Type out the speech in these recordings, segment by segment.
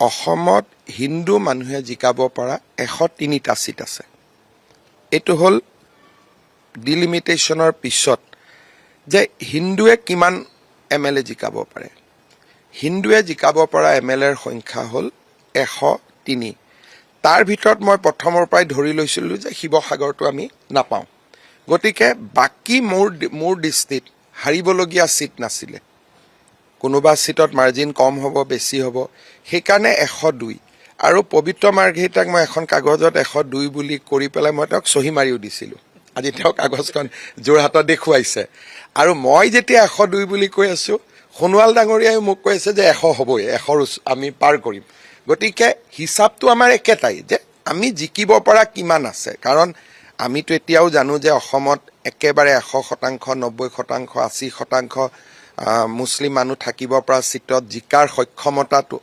অসমত হিন্দু মানুহে জিকাব পৰা 103টা চিট আছে। এইটো হ'ল ডিলিমিটেশ্যনৰ পিছত যে হিন্দুৱে কিমান এম এল এ জিকাব পাৰে। হিন্দুৱে জিকাব পৰা এম এল এৰ সংখ্যা হ'ল 103। তাৰ ভিতৰত মই প্ৰথমৰ পৰাই ধৰি লৈছিলোঁ যে শিৱসাগৰটো আমি নাপাওঁ। গতিকে বাকী মোৰ দৃষ্টিত হাৰিবলগীয়া চিট নাছিলে। কোনোবা চিটত মাৰ্জিন কম হ'ব, বেছি হ'ব। সেইকাৰণে 102। আৰু পবিত্ৰ মাৰ্ঘেৰিটাক মই এখন কাগজত 102 বুলি কৰি পেলাই মই তেওঁক চহী মাৰিও দিছিলোঁ। আজি তেওঁ কাগজখন যোৰহাটত দেখুৱাইছে। আৰু মই যেতিয়া 102 বুলি কৈ আছোঁ, সোণোৱাল ডাঙৰীয়াই মোক কৈ আছে যে 100 হ'বই, 100ৰ আমি পাৰ কৰিম। গতিকে হিচাপটো আমাৰ একেটাই যে আমি জিকিব পৰা কিমান আছে। কাৰণ আমিতো এতিয়াও জানো যে অসমত একেবাৰে 100%, 90%, 80% মুছলিম মানুহ থাকিব পৰা চিটত জিকাৰ সক্ষমতাটো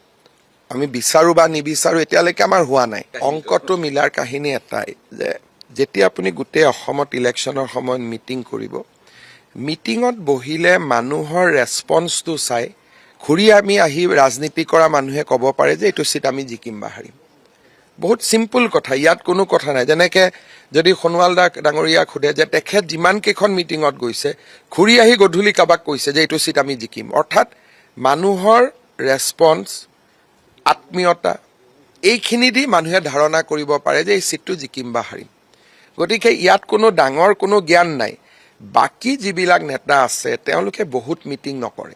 আমি বিচাৰোঁ বা নিবিচাৰোঁ, এতিয়ালৈকে আমাৰ হোৱা নাই। অংকটো মিলাৰ কাহিনী এটাই যে যেতিয়া আপুনি গোটেই অসমত ইলেকশ্যনৰ সময়ত মিটিং কৰিব, মিটিঙত বহিলে মানুহৰ ৰেচপন্সটো চাই ঘূৰি আমি আহি ৰাজনীতি কৰা মানুহে ক'ব পাৰে যে এইটো চিট আমি জিকিম বা হাৰিম। বহুত চিম্পুল কথা, ইয়াত কোনো কথা নাই। যেনেকে যদি সোণোৱাল দা ডাঙৰীয়াক সোধে যে তেখেত যিমান কেইখন মিটিঙত গৈছে, ঘূৰি আহি গধূলি কাৰোবাক কৈছে যে এইটো চিট আমি জিকিম। অৰ্থাৎ মানুহৰ ৰেচপন্স, আত্মীয়তা, এইখিনি দি মানুহে ধাৰণা কৰিব পাৰে যে এই চিটটো জিকিম বা হাৰিম। গতিকে ইয়াত কোনো ডাঙৰ কোনো জ্ঞান নাই। বাকী যিবিলাক নেতা আছে, তেওঁলোকে বহুত মিটিং নকৰে।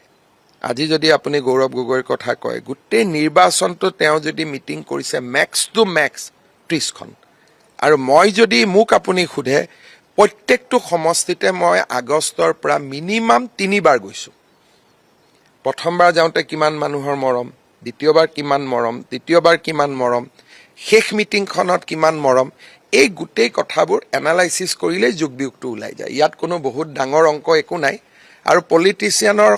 আজি যদি আপুনি গৌৰৱ গগৈৰ কথা কয়, গোটেই নিৰ্বাচনটো তেওঁ যদি মিটিং কৰিছে, মেক্স টু মেক্স 30খন। আৰু মই যদি মোক আপুনি সোধে, প্ৰত্যেকটো সমষ্টিতে মই আগষ্টৰ পৰা মিনিমাম তিনিবাৰ গৈছোঁ। প্ৰথমবাৰ যাওঁতে কিমান মানুহৰ মৰম, দ্বিতীয়বাৰ কিমান মৰম, তৃতীয়বাৰ কিমান মৰম, শেষ মিটিংখনত কিমান মৰম, এই গোটেই কথাবোৰ এনালাইচিছ কৰিলেই যোগ বিয়োগটো ওলাই যায়। ইয়াত কোনো বহুত ডাঙৰ অংক একো নাই। আৰু পলিটিচিয়ানৰ